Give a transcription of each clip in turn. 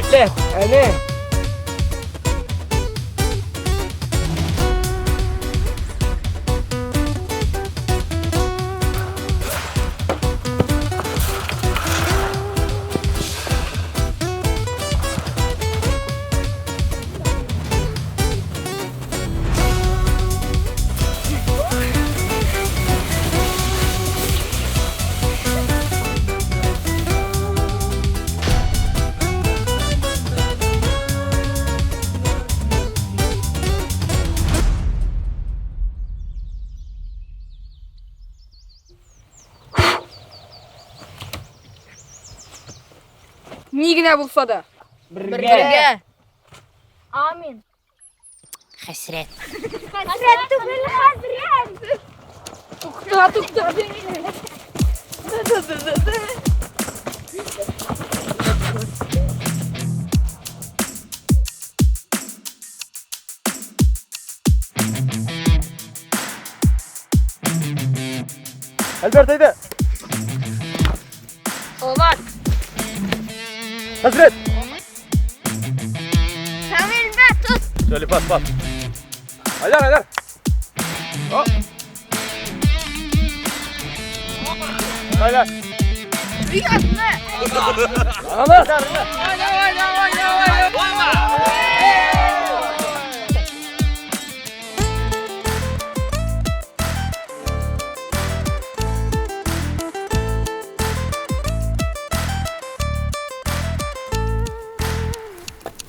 Егетләр, әнә. Ни генә булса да. Бергә. Амин. Хәсрәт. Хәсрәт түгел, хәзрәт. Тукта, тукта. Альберт, әйдә. Салават. Хәзрәт. Шамил, мә, тот. Сөйле, бас, бас. Айдар, Айдар. О. Айдар. Ананас. Давай, давай, давай, давай.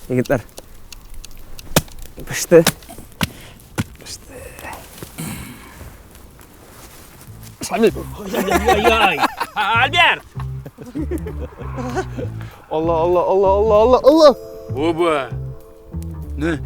Егетләр. Пеште. Пеште. Шамил. Ай-яй-яй! Альберт! Алла, Алла, Алла, Алла, Алла, Алла. Оба! Не?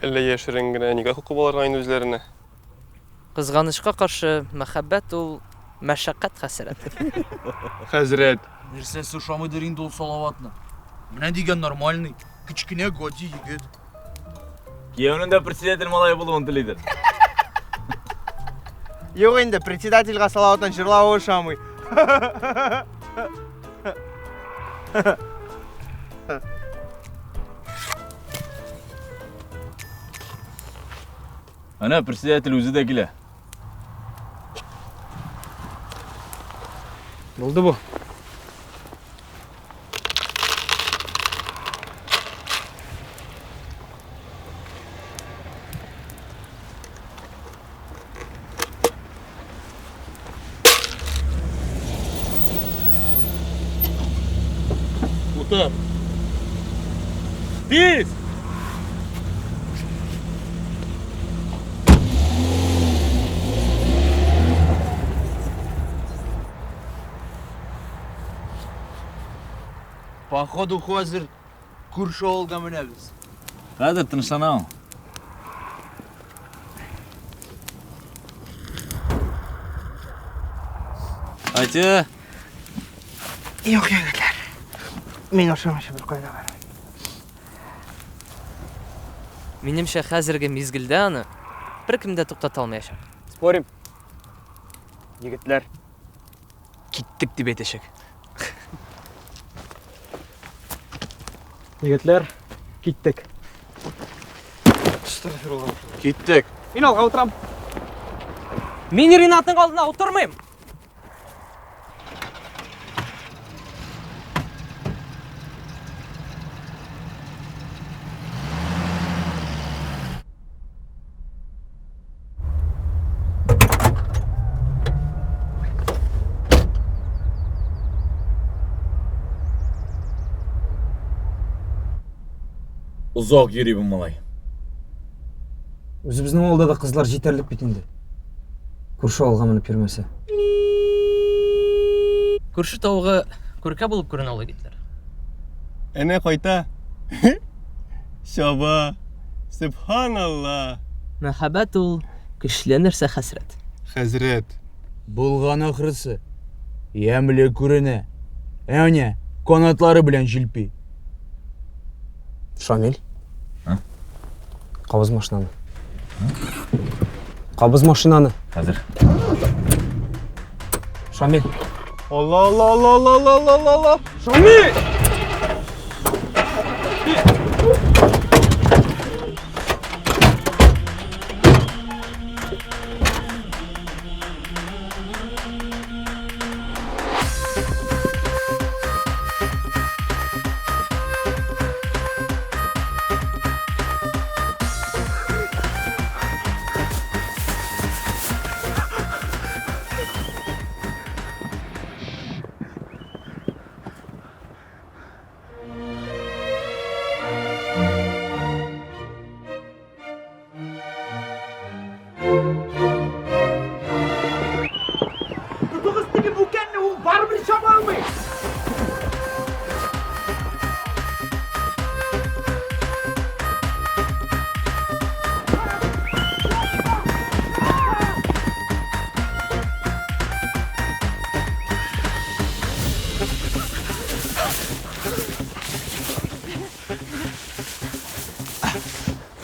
Әллә яшерен генә никах укып алырга инде үзләренә? Кызганычка каршы, мәхәббәт ул мәшәкать хәсрәте. Хәзрәт. Нәрсәсе ошамыйдыр инде ул Салаватны? Менә дигән нормальный, кечкенә гади егет. Кияүнең дә председатель малае булуын телидер. Юк инде, председательгә Салаватның җырлавы ошамый. Әнә председатель үзе дә килә. Булды бу. Утыр. Тиз! Походу, хәзер күрше авылга менәбез. Хәзер тынычлана ул. Атя! Юк, егетләр. Мин ашамыйча бер кайда бармыйм. Минемчә, хәзерге мизгелдә аны беркем дә туктата алмаячак. Спорим. Егетләр. Киттек дип әйтәчәк. Егетләр, киттек. Киттек. Мин алга утырам. Мин Ринатның алдына утырмыйм! Озак йөри бу малай. Үзебезнең авылда да кызлар җитәрлек бит инде. Күрше авылга менеп йөрмәсә. Күрше тавыгы күркә булып күренә ул егетләр. Әнә кайта. Чаба. Сөбханалла. Мәхәббәт ул көчле нәрсә хәсрәт. Хәзрәт. Булган ахрысы. Ямьле күренә. Әнә, канатлары белән җилпи. Шамил. Кабыз машинаны. Кабыз машинаны. Хәзер. Шамил. Алла, алла, алла, алла, алла, алла, алла, алла. Шамил! Тотыгыз теге бүкәнне, ул барыбер чаба алмый.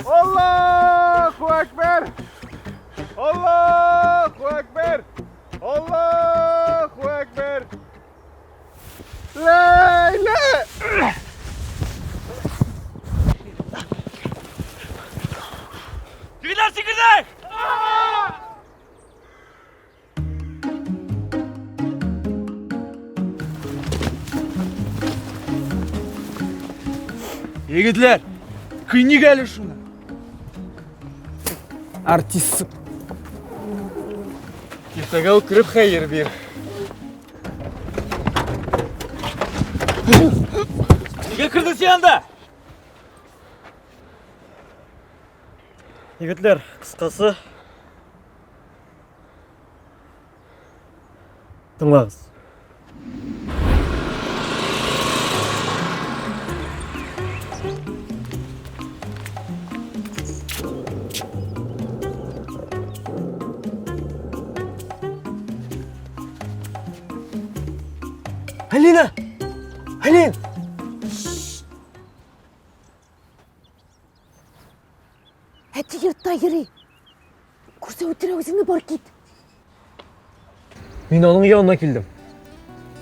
Аллаһу әкбәр! Аллаһу әкбәр! Аллаһу әкбәр! Ләйлә! Егетләр, сикердек! Егетләр, кыйник әле шуны. Артист. Иртәгә үк кереп хәер бир. Нигә кердең син анда? Егетләр, кыскасы, тыңлагыз. Алина! Алин! Әти йортта йөри. Күрсә үтерә үзеңне, бар кит. Мин аның янына килдем.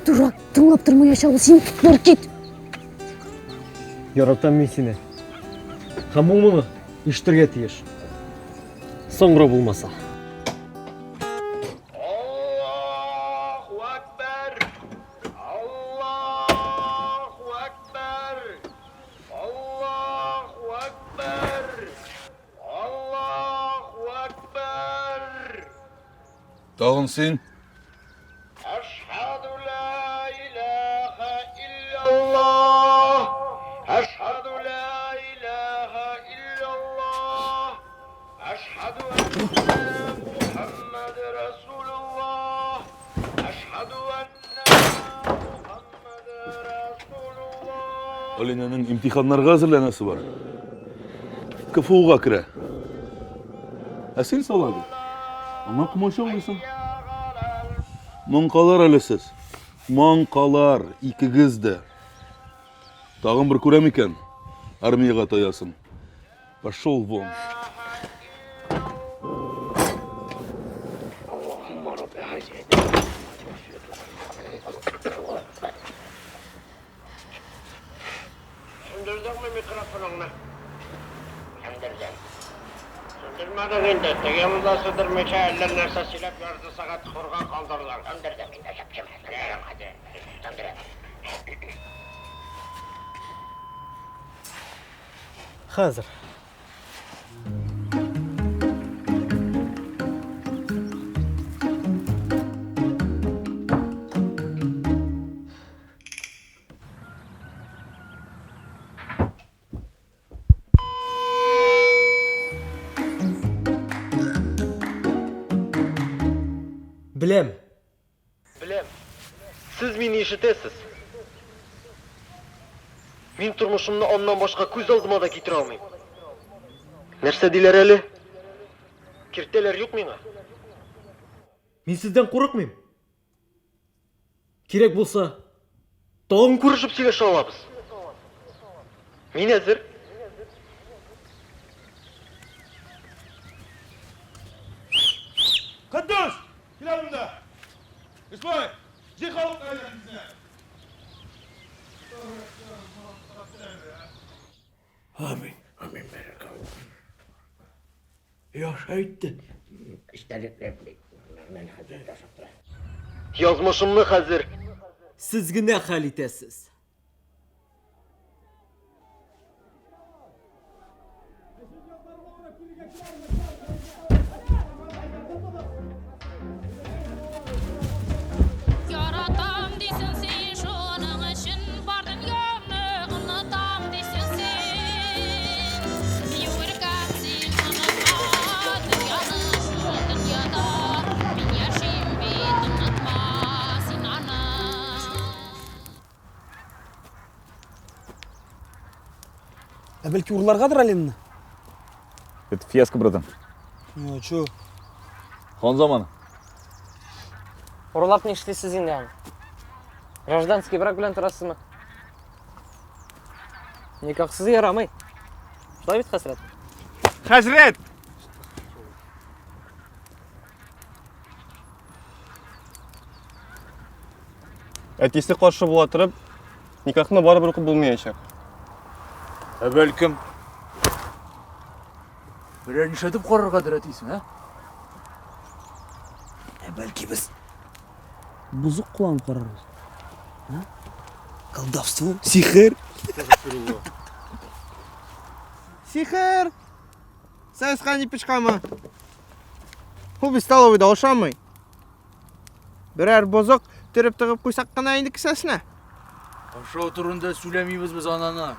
Дурак, тыңлап тормаячак ул сине, бар кит. Яратам мин сине. Һәм ул моны ишетергә тиеш. Соңра булмаса. Аллаһу әкбәр! Аллаһу әкбәр! Аллаһу әкбәр! Аллаһу әкбәр! Тагын син? Әшһәдү лә илаһә илляллаһ! Әшһәдү лә илаһә илляллаһ! Әшһәдү әннә Мухәммәд Расулуллаһ! Әшһәдү әннә Мухәммәд Расулуллаһ! Алинаның имтиханнарга әзерләнәсе бар. КФУга керә. Ә син салады. Аңа комачаулыйсың. Маңкалар әле сез. Маңкалар, икегез дә. Тагын бер күрәм икән, армиягә таясын. Пошел вон. Сүндердеңме микрофоныңны? Сүндердем. Сүндермәдең инде. Теге монда сүндермичә әллә нәрсә сөйләп ярты сәгать хорга калдырдың. Сүндердем инде, чәпчемә. Сүндерәм хәзер. Сүндерәм. Хәзер. Беләм. Беләм. Сез мине ишетәсез. Мин тормышымны аннан башка күз алдыма да китерә алмыйм. Нәрсә диләр әле? Киртәләр юк миңа. Мин сездән курыкмыйм. Кирәк булса, тагын күрешеп сөйләшә алабыз. Мин әзер. Котдус! Кил әле монда! Исмай! Җый халыкны әйдә безне! Амин. Амин бәрәкәт. Яхшы әйтте. Эчтәлекле мен хәзер яшәп тора. Язмышымны хәзер Сез генә хәл итәсез. Яратам дисең син, шуның өчен бар дөньямны онытам дисең син. Юркам син онытма дөньяны шул дөньяда мин яшим бит онытма син аны. Ә бәлки урларгадыр Алинаны? Это фиаско, братан. Ну, а чё? Хан заманы. Урлап нишлисез инде аны? Гражданский брак белән торасызмы? Никахсыз ярамый. Шулай бит, хәзрәт? Хәзрәт! Әтисе каршы була торып, никахны барыбер укып булмаячак. Ә бәлкем берәр нишләтеп караргадыр әтисен, ә? Ә бәлки без бозык кулланып карарбыз. А? Колдовство, сихер. Сихер! Саескан ипичкамы? Ул бит столовыйда ашамый. Берәр бозык төреп тыгып куйсак кына инде кесәсенә. Ашау турында сөйләмибез без ананы.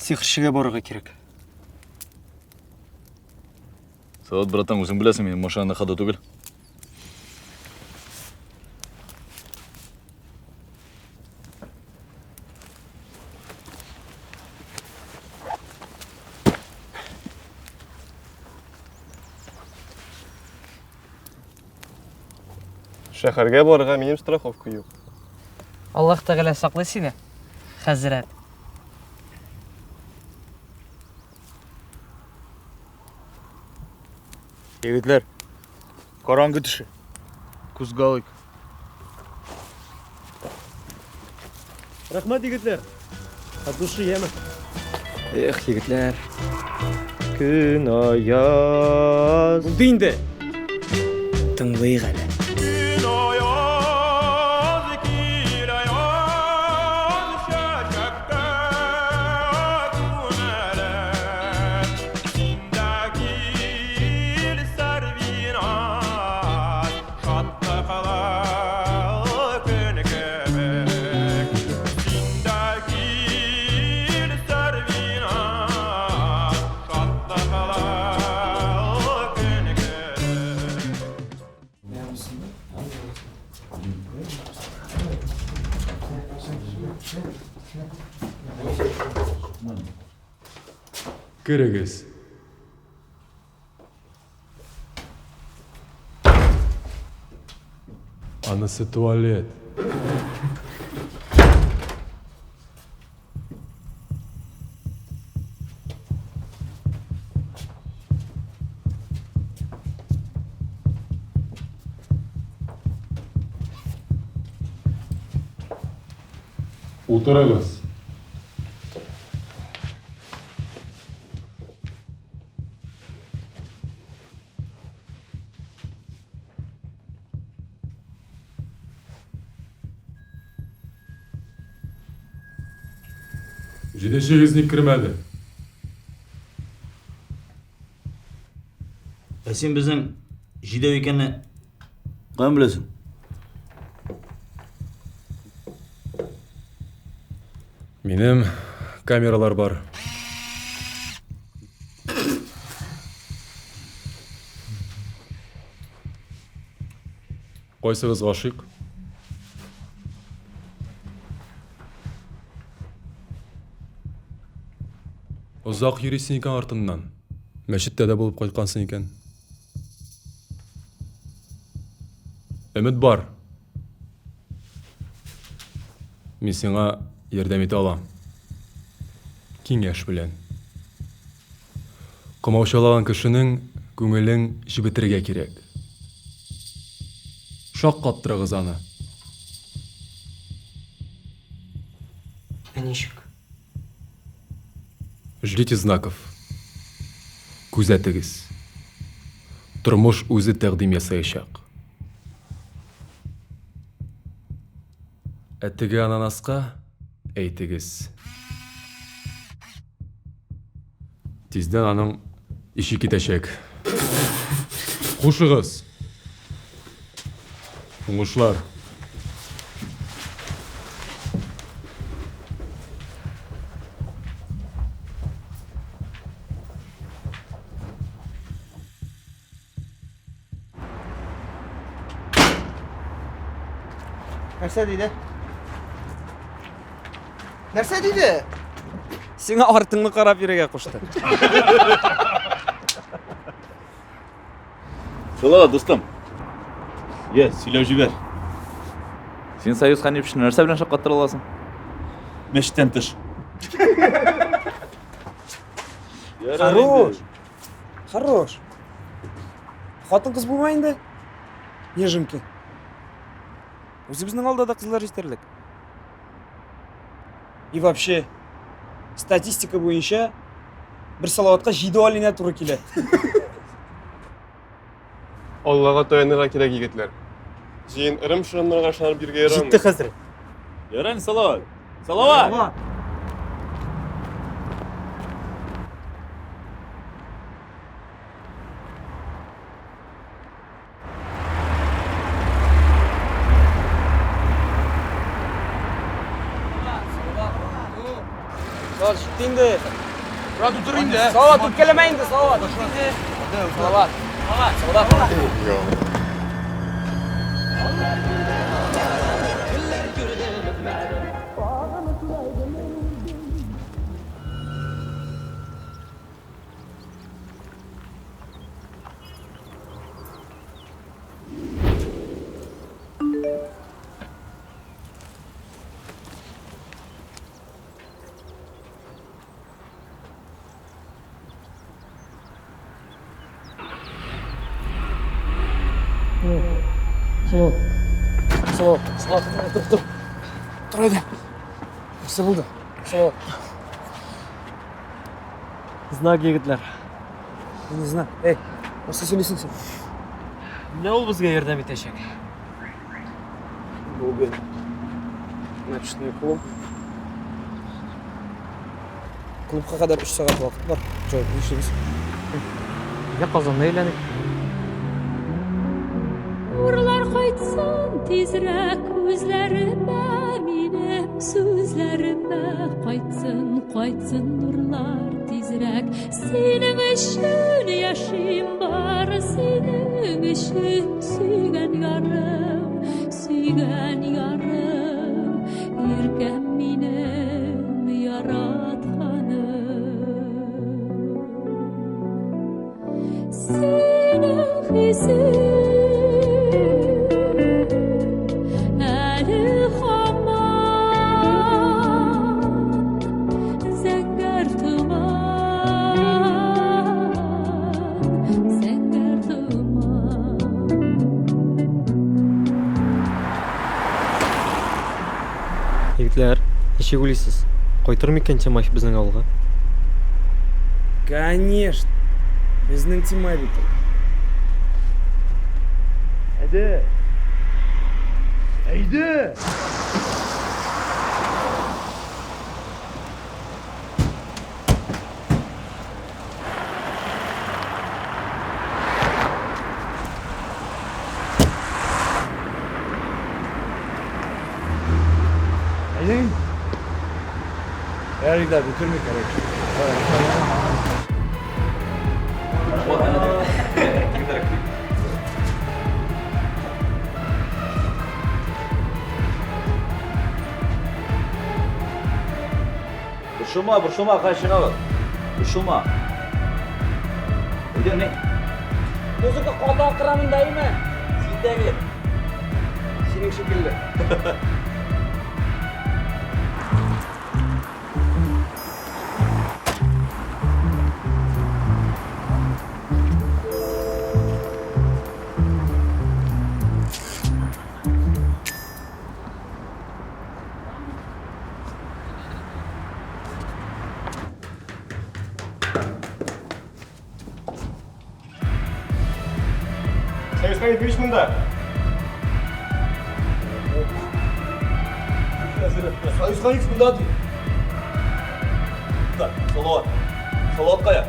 Сихерчегә барырга кирәк. Салават, братан, үзең беләсең, минем машинада ходу түгел. Шәһәргә барырга минем страховка юк. Аллаһ Тәгалә саклый сине, хәзрәт. Егетләр, караңгы төшә. Кузгалыйк. Рәхмәт, егетләр. От души, яме. Эх, егетләр. Көн аяз. Булды инде. Тыңлыйк әле. Керегез. Анысы туалет. Утырыгыз. Җиденчегез ник кермәде? Ә син безнең җидәү икәнне каян беләсең? Минем камералар бар. Кайсыгыз гашыйк? Озак йөрисең икән артыннан. Мәчеттә дә булып кайткансың икән. Өмет бар. Мин сиңа ярдәм итә алам. Киңәш белән. Комаучалаган кешенең күңелен җебетергә кирәк. Шаккаттырыгыз аны. Ә ничек? Ждите знаков. Күзәтегез. Тормыш үзе тәкъдим ясаячак. Ә теге ананаска әйтегез. Тиздән аның ише китәчәк. Хушыгыз! Уңышлар! Нәрсә диде? Нәрсә диде? Сиңа артыңны карап йөрергә кушты. Салават, дустым. Йә, сөйләп җибәр. Син Союз Ханифовичны нәрсә белән шаккаттыра аласың? Мәчеттән тыш. Хорош. Хорош. Хатын-кыз булма инде. Неженки. Үзебезнең алда да кызлар җитәрлек. И вообще, статистика буенча бер Салаватка 7 Алинә туры килә. Аллага таянырга кирәк, егетләр. Җыен ырым-шырымнарга ышанып йөрергә ярамый. Җитте хәзер. Ярар, Салават. Салават! Салават җитте инде. Брат, утыр инде. Салават, үпкәләмә инде, Салават. Салават. Салават. Салават. Салават. Салават, тор, тор. Тор әйдә. Нәрсә булды? Салават. Знак, егетләр. Не знаю. Эй, нәрсә сөйлисең син? Менә ул безгә ярдәм итәчәк. Бүген ночной клуб. Клубка кадәр 3 сәгать вакыт бар. Җай, нишлибез? Әйдә Казанны әйләник. Нурлар кайтсын тизрәк күзләремә, минем сүзләремә кайтсын, кайтсын нурлар тизрәк. Синең өчен яшим, бары синең өчен, сөйгән ярым, сөйгән ярым, иркәм минем, яратканым. Синең хисең әле һаман зәңгәр томан, зәңгәр томан. Егетләр, ничек уйлыйсыз, кайтыр микән Тимаев безнең авылга? Конечно. Безнең Тимай бит ул. Әйдә. Әйдә. Әйдә инде. Ярый да бетерми короче. Борчылма, борчылма, хәзер чыгабыз. Борчылма. Әйдә, ни? Музыка каты акыра монда, әйме? Син дә бит. Синең шикелле. Союзга беш монда. Союзга X монда ди. Да, Салават. Салават кая?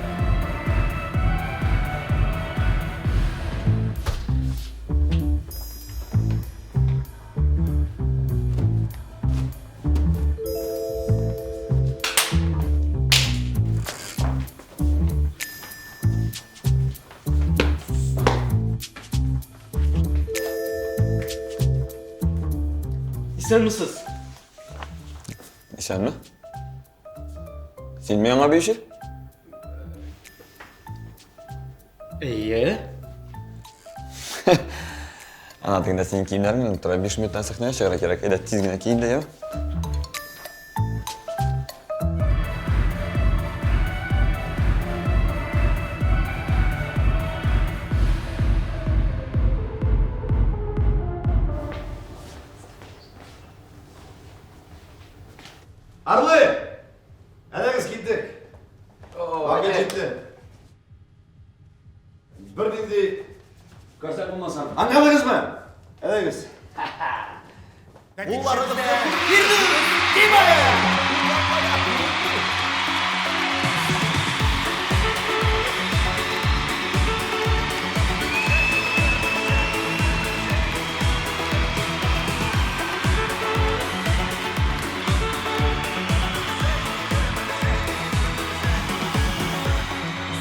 Исәнмесез. Исәнме? Син миңа биюче? Әйе. Ана тегендә синең киемнәрең эленеп тора. 5 минуттан сәхнәгә чыгарга кирәк. Әйдә, тиз генә киен дә, яме. Орлы! Әйдәгез киттек. Вакыт җитте. Бернинди косяк булмасын. Аңладыгызмы? Әйдәгез.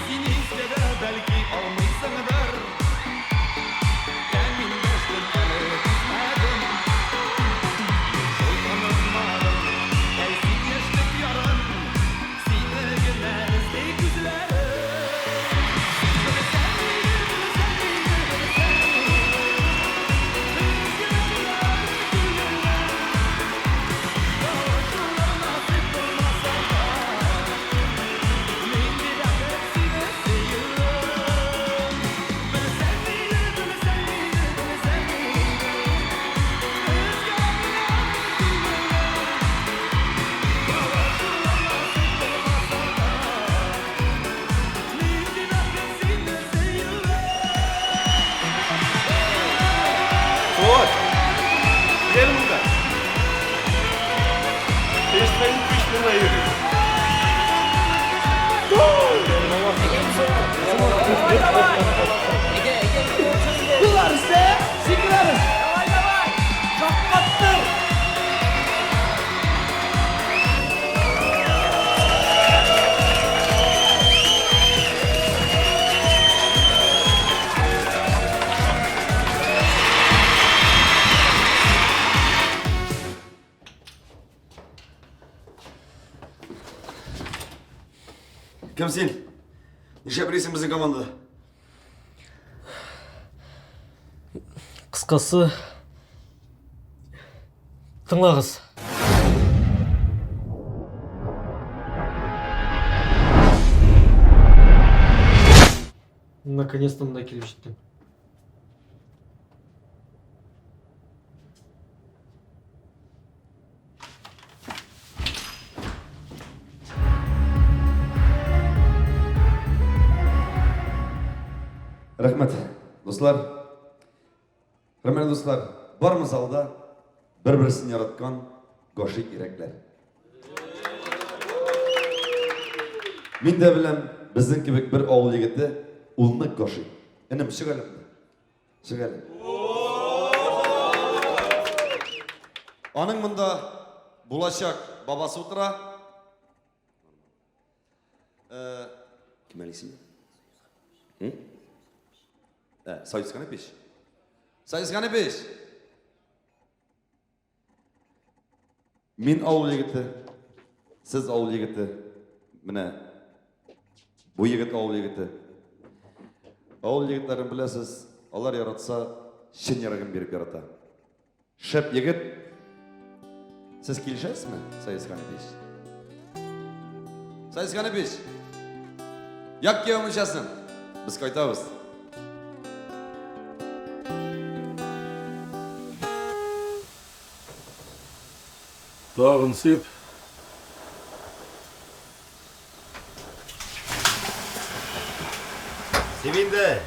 Син искә дә бәлки алмыйсыңдыр. Ә мин дәштем әле түзмәдем. Юк шул онытмадым. Әй син яшьлек ярым. Сине генә эзли күзләрем. Белсәң иде, белсәң иде, белсәң иде. Өзгәләр күңелем. Кавышулар насыйп булмаса да. Нинди бәхет сине сөюем. Белсәң иде, белсәң иде, белсәң иде. Өзгәләр күңелем. Кавышулар насыйп булмаса да. Нинди бәхет сине сөюем. Салават! Гел монда. Союзга монда йөри. Куллар өстә, сикерәбез. Давай, давай. Шаккаттыр. Кем син? Нишләп йөрисең безнең командада? Кыскасы, тыңлагыз. Наконец-то монда килеп җиттем. Рәхмәт, дуслар. Хөрмәтле дуслар, бармы залда бер-берсен яраткан гашыйк йөрәкләр? Мин дә беләм, безнең кебек бер авыл егете ул нык гашыйк. Энем, чык әле монда. Чык әле. Аның монда булачак бабасы утыра. Э, кем әле исеме? М? Ә, Союз Канепич. Союз Канепич! Мин авыл егете. Сез авыл егете, менә бу егет авыл егете. Авыл егетләрен беләсез, алар яратса, чын йөрәген биреп ярата. Шәп егет. Сез килешәсезме, Саис Ханифич? Саис Ханифич! Як кияү мунчасын. Без кайтабыз. Тагын сип. Сип инде.